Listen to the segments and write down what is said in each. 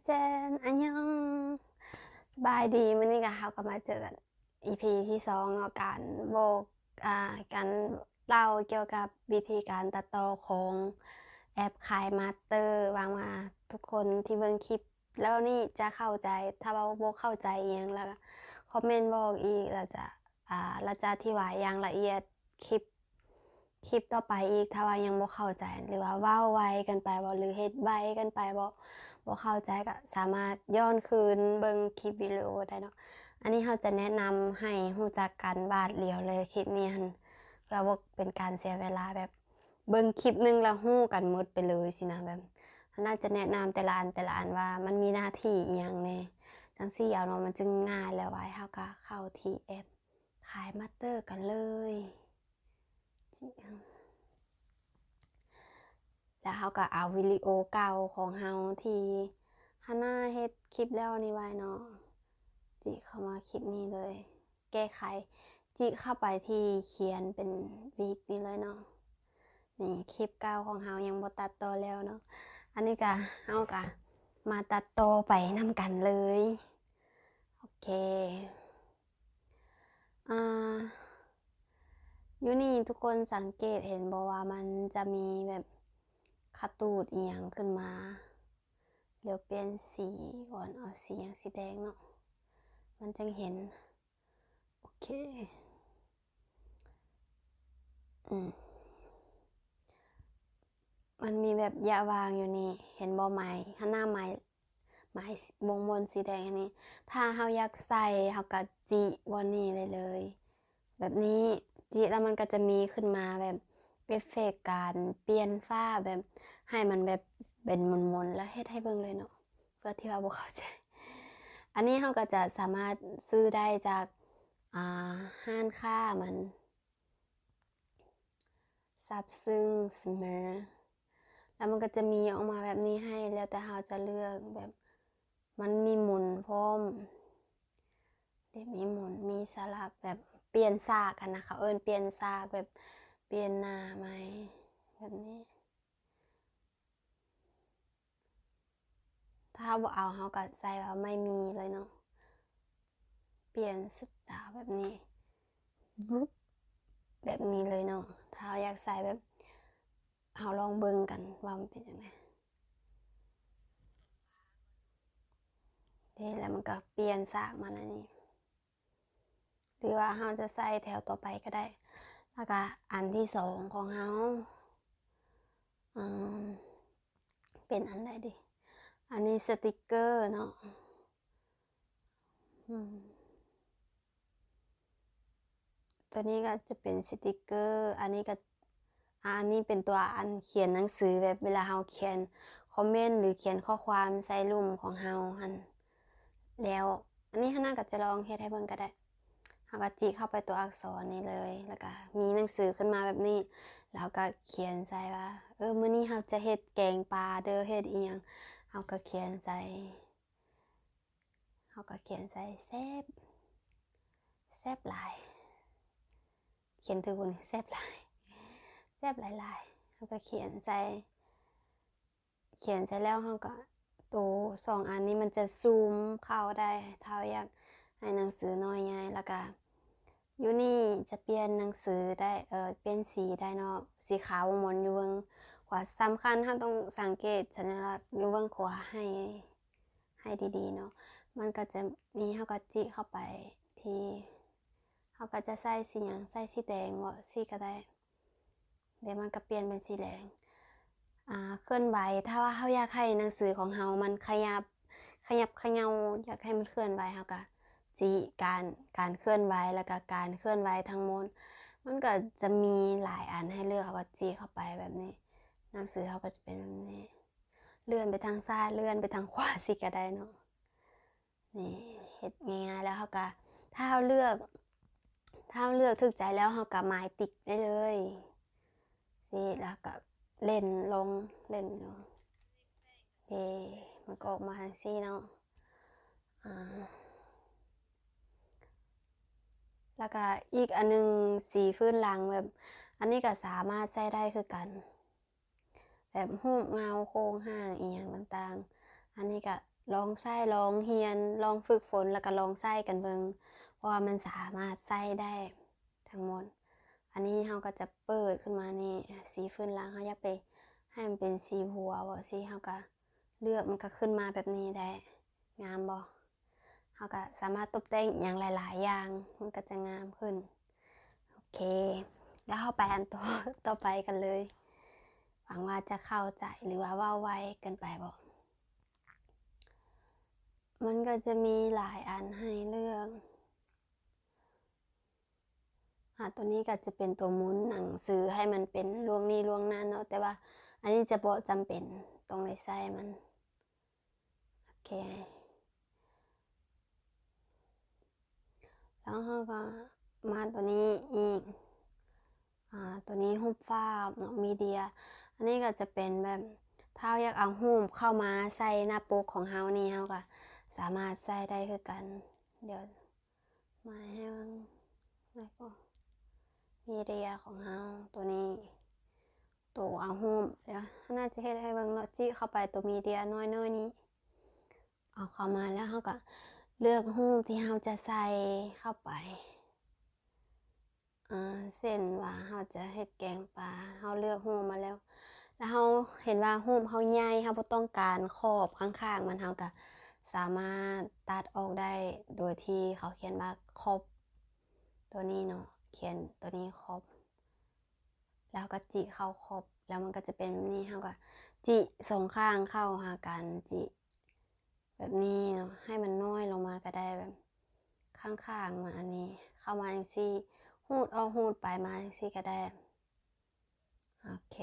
ເຈີນ ອັນຍອງ ສະບາຍດີ. ມື້ນີ້ກໍ ເຮົາກໍມາເຈີກັນ ອີພີທີສອງເນາະ ການບອກ ອ່າ ການເລົ່າກ່ຽວກັບວິທີການຕັດຕໍ່ຂອງແອັບ KineMaster. ຫວັງວ່າທຸກຄົນທີ່ເບິ່ງຄລິບແລ້ວນີ້ຈະເຂົ້າໃຈ. ຖ້າວ່າບໍ່ເຂົ້າໃຈອີ່ຫຍັງ ແລ້ວກໍຄອມເມັນບອກອີກ ແລ້ວຈະ ອ່າ ແລ້ວຈະອະທິບາຍຢ່າງລະອຽດຄລິບ ຄລິບຕໍ່ໄປອີກ. ຖ້າວ່າຍັງບໍ່ເຂົ້າໃຈ ຫຼືວ່າເວົ້າໄວເກີນໄປບໍ ຫຼືເຮັດໄວເກີນໄປບໍ ບໍ່ເຂົ້າໃຈ ກໍສາມາດຍ້ອນຄືນເບິ່ງຄລິບວິດີໂອໄດ້ເນາະ. ອັນນີ້ເຮົາຈະແນະນຳໃຫ້ຮູ້ຈັກກັນບາດດຽວເລີຍ ຄລິບນີ້ຫັ້ນ ເພື່ອບໍ່ເປັນການເສຍເວລາ ແບບເບິ່ງຄລິບໜຶ່ງແລ້ວຮູ້ກັນໝົດໄປເລີຍຊີ້ນະ. ແບບ ເຮົາໜ້າຈະແນະນຳແຕ່ລະອັນ ແຕ່ລະອັນວ່າມັນມີໜ້າທີ່ອີ່ຫຍັງແດ່ ຈັ່ງຊີ້ເອົາເນາະ ມັນຈຶ່ງງ່າຍ ແລ້ວໄວ. ເຮົາກໍເຂົ້າທີ່ແອັບ KineMaster ກັນເລີຍ. ແລ້ວເຮົາກໍເອົາວິດີໂອເກົ່າຂອງເຮົາທີ່ເຮົາໜ້າເຮັດຄລິບແລ້ວນີ້ໄວ້ເນາະ ຈິເຂົ້າມາຄລິບນີ້ເລີຍ ແກ້ໄຂ ຈິເຂົ້າໄປທີ່ຂຽນເປັນວິກນີ້ເລີຍເນາະ. ນີ້ຄລິບເກົ່າຂອງເຮົາຍັງບໍ່ຕັດຕໍ່ແລ້ວເນາະ. ອັນນີ້ກໍ ເຮົາກໍມາຕັດຕໍ່ໄປນຳກັນເລີຍ. ໂອເຄ. ອ່າ ຢູ່ນີ້ທຸກຄົນສັງເກດເຫັນບໍ່ວ່າມັນຈະມີແບບຂະຕູດອີ່ຫຍັງຂຶ້ນມາ? ດຽວປ່ຽນສີກ່ອນ ເອົາສີຫຍັງ? ສີແດງເນາະ ມັນຈັ່ງເຫັນ. ໂອເຄ ອືມ ມັນມີແບບຢະຫວ່າງຢູ່ນີ້ ເຫັນບໍ່? ໄມ ຫັ້ນນະ ໄມ ໄມວົງມົນສີແດງອັນນີ້ ຖ້າເຮົາຢາກໃສ່ ເຮົາກໍຈິບ່ອນນີ້ໄດ້ເລີຍ ແບບນີ້. ຈິແລ້ວມັນກໍຈະມີຂຶ້ນມາແບບເອຟເຟັກການປ່ຽນຟ້າ ແບບໃຫ້ມັນແບບເປັນມົນໆ ແລ້ວເຮັດໃຫ້ເບິ່ງເລີຍເນາະ ເພື່ອທີ່ວ່າບໍ່ເຂົ້າໃຈ. ອັນນີ້ເຮົາກໍຈະສາມາດຊື້ໄດ້ຈາກ ອ່າ ຮ້ານຄ້າມັນ Samsung Smart ແລ້ວມັນກໍຈະມີອອກມາແບບນີ້ໃຫ້ ແລ້ວແຕ່ເຮົາຈະເລືອກ ແບບມັນມີໝູນພ້ອມເດ ມີໝູນ ມີສະຫຼັບ ແບບປ່ຽນສາກຫັ້ນນະ ເຂົາເອີ້ນປ່ຽນສາກ ແບບປ່ຽນໜ້າໃໝ່ ແບບນີ້. ຖ້າເຮົາບໍ່ເອົາ ເຮົາກໍໃສ່ວ່າໄມ່ມີເລີຍເນາະ ປ່ຽນຊຸດຕາແບບນີ້ ວຶບ ແບບນີ້ເລີຍເນາະ. ຖ້າເຮົາຢາກໃສ່ແບບ ເຮົາລອງເບິ່ງກັນວ່າມັນເປັນຈັ່ງໃດເດ. ແລ້ວມັນກໍປ່ຽນສາກມາແນວນີ້ ຫຼືວ່າເຮົາຈະໃສ່ແຖວຕໍ່ໄປກໍໄດ້. ແລ້ວກໍອັນທີສອງຂອງເຮົາ ເປັນອັນໃດດີ? ອັນນີ້ສະຕິກເກີເນາະ ອືມ ຕົວນີ້ກໍຈະເປັນສະຕິກເກີ ອັນນີ້ກໍ ອ່າ ອັນນີ້ເປັນຕົວອັນຂຽນໜັງສື ແບບເວລາເຮົາຂຽນຄອມເມັນ ຫຼື ຂຽນຂໍ້ຄວາມໃສ່ລຸ່ມຂອງເຮົາຫັ້ນ. ແລ້ວອັນນີ້ຫັ້ນນະ ກໍຈະລອງເຮັດໃຫ້ເບິ່ງກໍໄດ້. ເຮົາກໍຈິເຂົ້າໄປຕົວອັກສອນນີ້ເລີຍ ແລ້ວກໍມີໜັງສືຂຶ້ນມາແບບນີ້ ແລ້ວກໍຂຽນໃສ່ວ່າ ເອີ ມື້ນີ້ເຮົາຈະເຮັດແກງປາເດີ ເຮັດອີ່ຫຍັງ ເຮົາກໍຂຽນໃສ່ ເຮົາກໍຂຽນໃສ່ແຊບ ແຊບຫຼາຍ ຂຽນຖືກບໍ່ນີ້? ແຊບຫຼາຍ ແຊບຫຼາຍໆ ເຮົາກໍຂຽນໃສ່ ຂຽນໃສ່ແລ້ວເຮົາກໍ ໂຕສອງອັນນີ້ມັນຈະຊູມເຂົ້າໄດ້ ຖ້າເຮົາຢາກໃຫ້ໜັງສືນ້ອຍໃຫຍ່. ແລ້ວກໍຢູ່ນີ້ຈະປ່ຽນໜັງສືໄດ້ ເອີ ປ່ຽນສີໄດ້ເນາະ ສີຂາວວົງມົນຢູ່ເບື້ອງຂວາ. ສຳຄັນເຮົາຕ້ອງສັງເກດສັນຍະລັກຢູ່ເບື້ອງຂວາໃຫ້ ໃຫ້ດີໆເນາະ ມັນກໍຈະມີ ເຮົາກໍຈິເຂົ້າໄປທີ່ ເຮົາກໍຈະໃສ່ສີຫຍັງ ໃສ່ສີແດງບໍ ສີກໍໄດ້ ແລ້ວມັນກໍປ່ຽນເປັນສີແດງ. ອ່າ ເຄື່ອນໄຫວ ຖ້າວ່າເຮົາຢາກໃຫ້ໜັງສືຂອງເຮົາມັນຂະຫຍັບ ຂະຫຍັບຂະເຍົາ ຢາກໃຫ້ມັນເຄື່ອນໄຫວ ເຮົາກໍຈິການ ການເຄື່ອນໄຫວ ແລ້ວກໍການເຄື່ອນໄຫວທັງໝົດ ມັນກໍຈະມີຫຼາຍອັນໃຫ້ເລືອກ ເຮົາກໍຈິເຂົ້າໄປແບບນີ້ ໜັງສືເຮົາກໍຈະເປັນແບບນີ້. ເລື່ອນໄປທາງຊ້າຍ ເລື່ອນໄປທາງຂວາຊິກໍໄດ້ເນາະ. ນີ້ເຮັດງ່າຍໆ ແລ້ວເຮົາກໍ ຖ້າເຮົາເລືອກ ຖ້າເຮົາເລືອກຖືກໃຈແລ້ວ ເຮົາກໍໝາຍຕິກໄດ້ເລີຍ ຊີ້ ແລ້ວກໍເຫຼັ້ນລົງ ເຫຼັ້ນລົງ ເດ ມັນກໍອອກມາຈັ່ງຊີ້ເນາະ. ອາ ແລ້ວກໍອີກອັນໜຶ່ງ ສີພື້ນຫຼັງ ແບບ ອັນນີ້ກໍສາມາດໃຊ້ໄດ້ຄືກັນ ແບບຮູບເງົາໂຄງຮ່າງອີ່ຫຍັງຕ່າງໆ ອັນນີ້ກະ ລອງໃຊ້ ລອງຮຽນ ລອງຝຶກຝົນ ແລ້ວກໍລອງໃຊ້ກັນເບິ່ງ ເພາະວ່າມັນສາມາດໃຊ້ໄດ້ທັງໝົດ. ອັນນີ້ເຮົາກໍຈະເປີດຂຶ້ນມານີ້ ສີພື້ນຫຼັງ ເຮົາຢາກໄປໃຫ້ມັນເປັນສີບົວບໍ ຊີ້ ເຮົາກໍເລືອກ ມັນກໍຂຶ້ນມາແບບນີ້ໄດ້ ງາມບໍ່? ເຮົາກໍສາມາດຕົບແຕ່ງອີ່ຫຍັງຫຼາຍໆຢ່າງ ມັນກໍຈະງາມຂຶ້ນ. ໂອເຄ ແລ້ວເຮົາໄປອັນຕໍ່ ຕໍ່ໄປກັນເລີຍ. ຫວັງວ່າຈະເຂົ້າໃຈ ຫຼືວ່າເວົ້າໄວເກີນໄປບໍ? ມັນກໍຈະມີຫຼາຍອັນໃຫ້ເລືອກ. ອາ ຕົວນີ້ກໍຈະເປັນຕົວໝູນໜັງສືໃຫ້ມັນເປັນລ່ວງນີ້ລ່ວງນັ້ນເນາະ, ແຕ່ວ່າອັນນີ້ຈະບໍ່ຈຳເປັນຕ້ອງໄດ້ໃຊ້ມັນ. ໂອເຄ ແລ້ວເຮົາກໍມາຕົວນີ້ອີກ. ອາ ຕົວນີ້ຮູບພາບເນາະ ມີເດຍ ອັນນີ້ກໍຈະເປັນແບບ ຖ້າເຮົາຢາກເອົາຮູບເຂົ້າມາໃສ່ໜ້າປົກຂອງເຮົານີ້ ເຮົາກໍສາມາດໃສ່ໄດ້ຄືກັນ. ດຽວມາໃຫ້ເບິ່ງ ແລ້ວກໍມີເດຍຂອງເຮົາ ຕົວນີ້ ໂຕເອົາຮູບ ດຽວໜ້າຈະເຮັດໃຫ້ເບິ່ງເນາະ ຈິເຂົ້າໄປຕົວມີເດຍນ້ອຍໆນີ້ ເອົາເຂົ້າມາ ແລ້ວເຮົາກໍເລືອກຮູບທີ່ເຮົາຈະໃສ່ເຂົ້າໄປ. ອາ ເຊັ່ນວ່າເຮົາຈະເຮັດແກງປາ ເຮົາເລືອກຮູບມາແລ້ວ ແລ້ວເຮົາເຫັນວ່າຮູບເຮົາໃຫຍ່ ເຮົາບໍ່ຕ້ອງການຂອບຂ້າງໆມັນ ເຮົາກໍສາມາດຕັດອອກໄດ້ ໂດຍທີ່ເຂົາຂຽນວ່າ crop ຕົວນີ້ເນາະ ຂຽນຕົວນີ້ crop ແລ້ວກໍຈິເຂົ້າ crop ແລ້ວມັນກໍຈະເປັນແບບນີ້ ເຮົາກໍຈິສອງຂ້າງເຂົ້າຫາກັນ ຈິ ແບບນີ້ເນາະ ໃຫ້ມັນນ້ອຍລົງມາກໍໄດ້ ແບບຂ້າງໆມາອັນນີ້ ເຂົ້າມາຈັ່ງຊີ້ ຮູດອອກຮູດໄປ ມາຈັ່ງຊີ້ກໍໄດ້. ໂອເຄ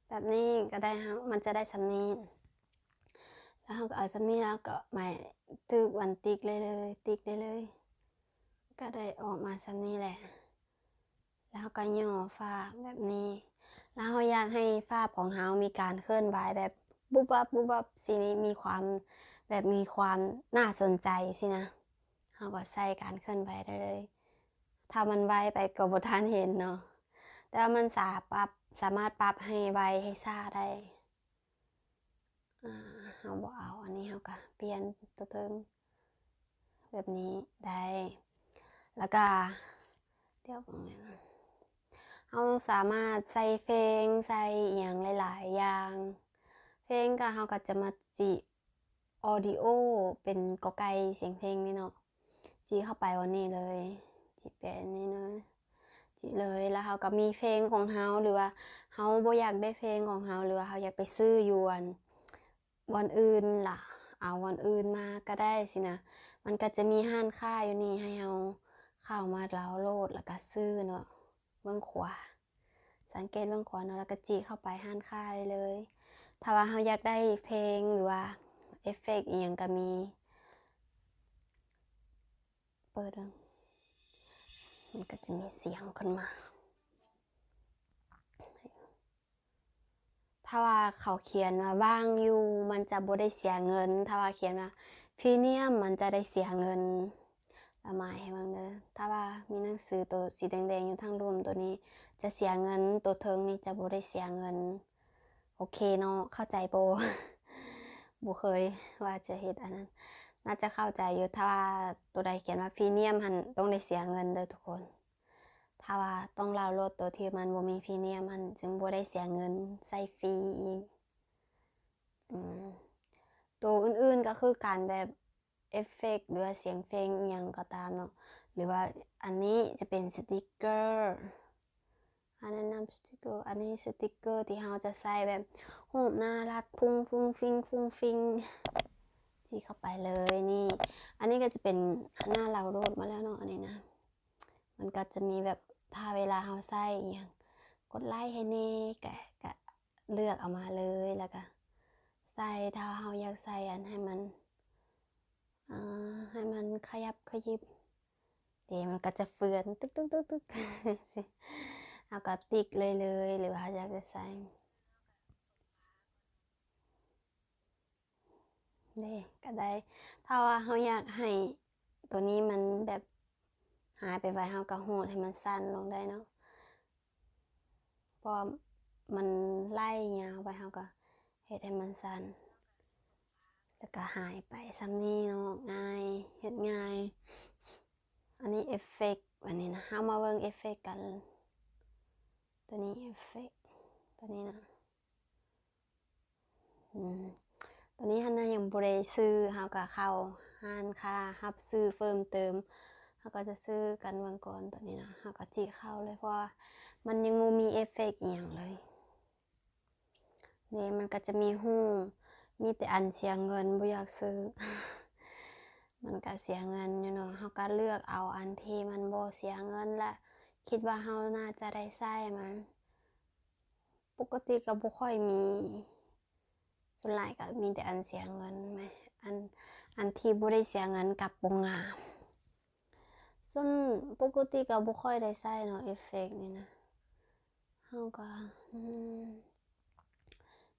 ແບບນີ້ກໍໄດ້ ເຮົາ ມັນຈະໄດ້ສ່ຳນີ້ ແລ້ວເຮົາກໍເອົາສ່ຳນີ້ ແລ້ວກໍໝາຍຖືກວັນຕິກໄດ້ເລີຍ ຕິກໄດ້ເລີຍ ກໍໄດ້ອອກມາສ່ຳນີ້ແຫຼະ. ແລ້ວເຮົາກໍຫຍໍ້ຝາແບບນີ້ ແລ້ວເຮົາຢາກໃຫ້ຝາຂອງເຮົາມີການເຄື່ອນໄຫວແບບວຸບວັບ ວຸບວັບ ຊີ້ນີ້ ມີຄວາມ ແບບມີຄວາມໜ້າສົນໃຈຊີ້ນະ ເຮົາກໍໃສ່ການເຄື່ອນໄຫວໄດ້ເລີຍ. ຖ້າມັນໄວໄປກໍບໍ່ທັນເຫັນເນາະ ແຕ່ວ່າມັນສາປັບ ສາມາດປັບໃຫ້ໄວໃຫ້ຊ້າໄດ້. ອາ ເຮົາບໍ່ເອົາ ອັນນີ້ເຮົາກະປ່ຽນຕົວເທິງແບບນີ້ໄດ້ ແລ້ວກະ ດຽວເບິ່ງແມ່ນ ເຮົາສາມາດໃສ່ເພງ ໃສ່ອີ່ຫຍັງຫຼາຍໆຢ່າງ ເພງກະ ເຮົາກະຈະມາຈິ audio ເປັນກໍໄກ່ສຽງເພງນີ້ເນາະ. ຈີ້ເຂົ້າໄປບ່ອນນີ້ເລີຍ ຈີ້ແປນນີ້ເລີຍ ຈີ້ເລີຍ ແລ້ວເຮົາກໍມີເພງຂອງເຮົາ ຫຼືວ່າເຮົາບໍ່ຢາກໄດ້ເພງຂອງເຮົາ ຫຼືວ່າເຮົາຢາກໄປຊື້ຢູ່ອັນ ບ່ອນອື່ນລະ ເອົາບ່ອນອື່ນມາກໍໄດ້ຊີ້ນະ. ມັນກໍຈະມີຮ້ານຄ້າຢູ່ນີ້ໃຫ້ເຮົາເຂົ້າມາດາວໂຫຼດ ແລ້ວກໍຊື້ເນາະ. ເບື້ອງຂວາ ສັງເກດເບື້ອງຂວາເນາະ ແລ້ວກໍຈີ້ເຂົ້າໄປຮ້ານຄ້າໄດ້ເລີຍ. ຖ້າວ່າເຮົາຢາກໄດ້ເພງ ຫຼືວ່າເອຟເຟັກອີ່ຫຍັງກໍມີ ເປີດເບິ່ງ ມັນກໍຈະມີສຽງຂຶ້ນມາ. ຖ້າວ່າເຂົາຂຽນວ່າວ່າງຢູ່ ມັນຈະບໍ່ໄດ້ເສຍເງິນ, ຖ້າວ່າຂຽນວ່າພຣີມຽມ ມັນຈະໄດ້ເສຍເງິນ. ລະໝາຍໃຫ້ເບິ່ງເດີ ຖ້າວ່າມີໜັງສືໂຕສີແດງໆຢູ່ທາງລຸ່ມ ໂຕນີ້ຈະເສຍເງິນ, ໂຕເທິງນີ້ຈະບໍ່ໄດ້ເສຍເງິນ. ໂອເຄເນາະ ເຂົ້າໃຈບໍ່? ບໍ່ເຄີຍວ່າຈະເຮັດອັນນັ້ນ ໜ້າຈະເຂົ້າໃຈຢູ່. ຖ້າວ່າໂຕໃດຂຽນວ່າພຣີມຽມຫັ້ນ ຕ້ອງໄດ້ເສຍເງິນເດີທຸກຄົນ. ຖ້າວ່າຕ້ອງດາວໂຫຼດໂຕທີ່ມັນບໍ່ມີພຣີມຽມຫັ້ນ ຈຶ່ງບໍ່ໄດ້ເສຍເງິນ ໃຊ້ຟຣີອີກ. ອືມ ໂຕອື່ນໆກໍຄືກັນ ແບບ ເອຟເຟັກ ຫຼືວ່າສຽງເພງອີ່ຫຍັງກໍຕາມເນາະ ຫຼືວ່າອັນນີ້ຈະເປັນສະຕິກເກີ ເຮົາແນະນຳສະຕິກເກີ. ອັນນີ້ສະຕິກເກີທີ່ເຮົາຈະໃສ່ແບບຮູບໜ້າລັກ ຟຸ້ງຟິ້ງ ຟຸ້ງຟິ້ງ ຈີ້ເຂົ້າໄປເລີຍ. ນີ້ ອັນນີ້ກໍຈະເປັນໜ້າດາວໂຫຼດມາແລ້ວເນາະ. ອັນນີ້ນະ ມັນກໍຈະມີແບບ ຖ້າເວລາເຮົາໃສ່ອີ່ຫຍັງ ກົດໄລໃຫ້ແດ່ ກະ ກະເລືອກເອົາມາເລີຍ ແລ້ວກະໃສ່. ຖ້າເຮົາຢາກໃສ່ອັນໃຫ້ມັນ ອ່າ ໃຫ້ມັນຂະຫຍັບຂະຫຍິບເດ ມັນກໍຈະເຟືອນຕຶກໆໆໆ ເຮົາກໍຕິກເລີຍໆ ຫຼືວ່າເຮົາຢາກຈະໃສ່ເດ ກໍໄດ້. ຖ້າວ່າເຮົາຢາກໃຫ້ໂຕນີ້ມັນແບບຫາຍໄປໄວ ເຮົາກໍຮູດໃຫ້ມັນສັ້ນລົງໄດ້ເນາະ. ເພາະວ່າມັນໄລ່ຍາວໄປ ເຮົາກໍເຮັດໃຫ້ມັນສັ້ນ. ກໍຫາຍໄປສ່ຳນີ້ເນາະ ງ່າຍ ເຮັດງ່າຍ. ອັນນີ້ເອຟເຟັກ ອັນນີ້ນະ ເຮົາມາເບິ່ງເອຟເຟັກກັນ. ຕົວນີ້ເອຟເຟັກ ຕົວນີ້ນະ ອືມ ຕົວນີ້ຫັ້ນນະຍັງບໍ່ໄດ້ຊື້ ເຮົາກໍເຂົ້າຮ້ານຄ້າຮັບຊື້ເພີ່ມເຕີມ ເຮົາກໍຈະຊື້ກັນເບິ່ງກ່ອນ. ຕົວນີ້ນະ ເຮົາກໍຈິເຂົ້າເລີຍ ເພາະວ່າມັນຍັງບໍ່ມີເອຟເຟັກອີ່ຫຍັງເລີຍ. ນີ້ມັນກໍຈະມີຮູບ ມີແຕ່ອັນເສຍເງິນ ບໍ່ຢາກຊື້ ມັນກໍເສຍເງິນຢູ່ເນາະ. ເຮົາກໍເລືອກເອົາອັນທີ່ມັນບໍ່ເສຍເງິນ ແລະ ຄິດວ່າເຮົາໜ້າຈະໄດ້ໃຊ້ມັນ. ປົກກະຕິກໍບໍ່ຄ່ອຍມີ ສ່ວນຫຼາຍກໍມີແຕ່ອັນເສຍເງິນແມ ອັນ ອັນທີ່ບໍ່ໄດ້ເສຍເງິນກັບບໍ່ງາມ. ສ່ວນປົກກະຕິກໍບໍ່ຄ່ອຍໄດ້ໃຊ້ເນາະ ເອຟເຟັກນີ້ນະ. ເຮົາກໍ ອືມ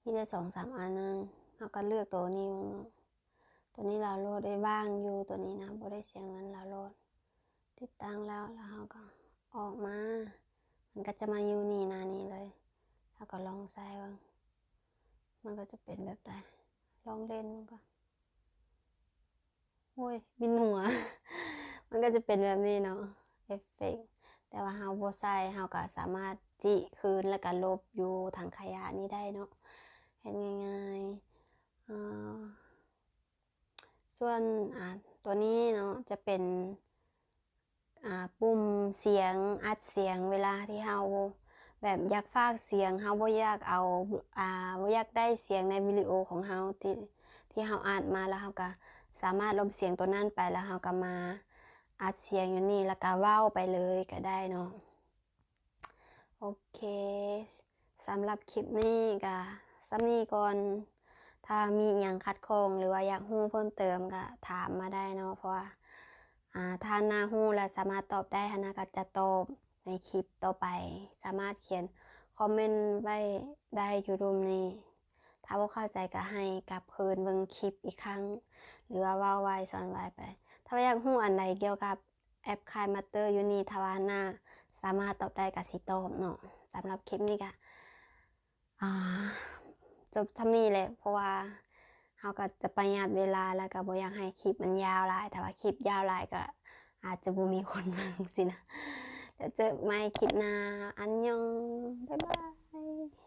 ມີແຕ່ສອງສາມອັນນະ ເຮົາກໍເລືອກໂຕນີ້ເບິ່ງເນາະ. ໂຕນີ້ດາວໂຫຼດໄດ້ ວ່າງຢູ່ ໂຕນີ້ນະ ບໍ່ໄດ້ເສຍເງິນ ດາວໂຫຼດ ຕິດຕັ້ງແລ້ວ ແລ້ວເຮົາກໍອອກມາ ມັນກໍຈະມາຢູ່ນີ້ ໜ້ານີ້ເລີຍ. ເຮົາກໍລອງໃຊ້ເບິ່ງ ມັນກໍຈະເປັນແບບໃດ ລອງຫຼິ້ນເບິ່ງກ່ອນ. ໂອ້ຍ ວິນຫົວ ມັນກໍຈະເປັນແບບນີ້ເນາະ ເອຟເຟັກ ແຕ່ວ່າເຮົາບໍ່ໃສ່ ເຮົາກໍສາມາດຈິຄືນ ແລ້ວກໍລົບຢູ່ຖັງຂະຫຍະນີ້ໄດ້ເນາະ ເຮັດງ່າຍໆ. ເອີ ສ່ວນ ອາ ຕົວນີ້ເນາະ ຈະເປັນ ອາ ປຸ່ມສຽງ ອັດສຽງ ເວລາທີ່ເຮົາແບບຢາກພາກສຽງ ເຮົາບໍ່ຢາກເອົາ ອາ ບໍ່ຢາກໄດ້ສຽງໃນວິດີໂອຂອງເຮົາ ທີ່ ທີ່ເຮົາອັດມາ ແລ້ວເຮົາກໍສາມາດລົບສຽງຕົວນັ້ນໄປ ແລ້ວເຮົາກໍມາອັດສຽງຢູ່ນີ້ ແລ້ວກໍເວົ້າໄປເລີຍກໍໄດ້ເນາະ. ໂອເຄ ສຳລັບຄລິບນີ້ກໍສ່ຳນີ້ກ່ອນ. ຖ້າມີອີ່ຫຍັງຂັດຂ້ອງ ຫຼືວ່າຢາກຮູ້ເພີ່ມເຕີມກໍຖາມມາໄດ້ເນາະ ເພາະວ່າ ອາ ຖ້າໜ້າຮູ້ ແລະ ສາມາດຕອບໄດ້ຫັ້ນນະ ກໍຈະຕອບໃນຄລິບຕໍ່ໄປ. ສາມາດຂຽນຄອມເມັນໄວ້ໄດ້ຢູ່ລຸ່ມນີ້. ຖ້າບໍ່ເຂົ້າໃຈກໍໃຫ້ກັບຄືນເບິ່ງຄລິບອີກຄັ້ງ ຫຼືວ່າເວົ້າໄວສອນໄວໄປ. ຖ້າວ່າຢາກຮູ້ອັນໃດກ່ຽວກັບແອັບ KineMaster ຢູ່ນີ້ ຖ້າວ່າໜ້າສາມາດຕອບໄດ້ກໍຊິຕອບເນາະ. ສຳລັບຄລິບນີ້ກໍ ອາ ຈົບສ່ຳນີ້ແຫຼະ ເພາະວ່າເຮົາກໍຈະປະຢັດເວລາ ແລ້ວກໍບໍ່ຢາກໃຫ້ຄລິບມັນຍາວຫຼາຍ. ຖ້າວ່າຄລິບຍາວຫຼາຍກໍອາດຈະບໍ່ມີຄົນເບິ່ງຊີ້ນະ. ແລ້ວເຈີກັນໃໝ່ຄລິບໜ້າ. ອັນຍອງ ບາຍບາຍ.